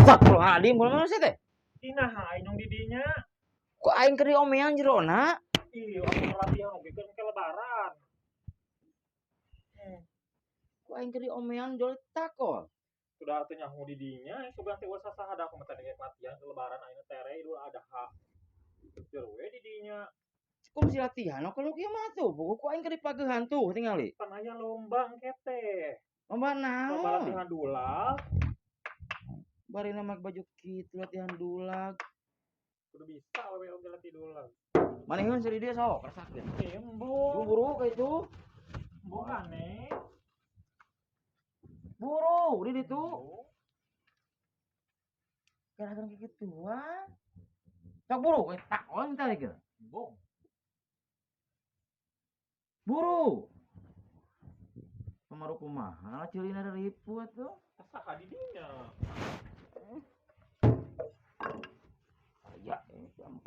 Astagfirullahaladzim, kumaha sih teh? Ih, naha aing nyong di dinya. Ku aing keur diomean jerona? Ih, aku latihan oge keur ke lebaran. Ku aing keur diomean jol takol. Sudah atuh nyaho di dinya, sugan teh euweuh sasaha da aku mah tadi latihan ke lebaran ayeuna tere Idul Adha. Jero we di dinya. Kok mesti latihan kalau kieu mah tuh, buku ku aing keur dipagehan tuh tingali. Pan aya lomba engke teh. Lomba Lomba naon? latihan dulag. Barina make baju kitu latihan dulag. Kudu bisa we oge latih dulag. Maneheun seri dia sok rasakeun. Ih, embung. Buru ka itu. Embung aneh. Buru di ditu. Embung. Kira-kira kayak gituan. Sok buru kayak takon tadi ke. Embung. Buru. Kemaru kumaha ceulina ripu atuh. Saha di dinya? Aya ini jamu.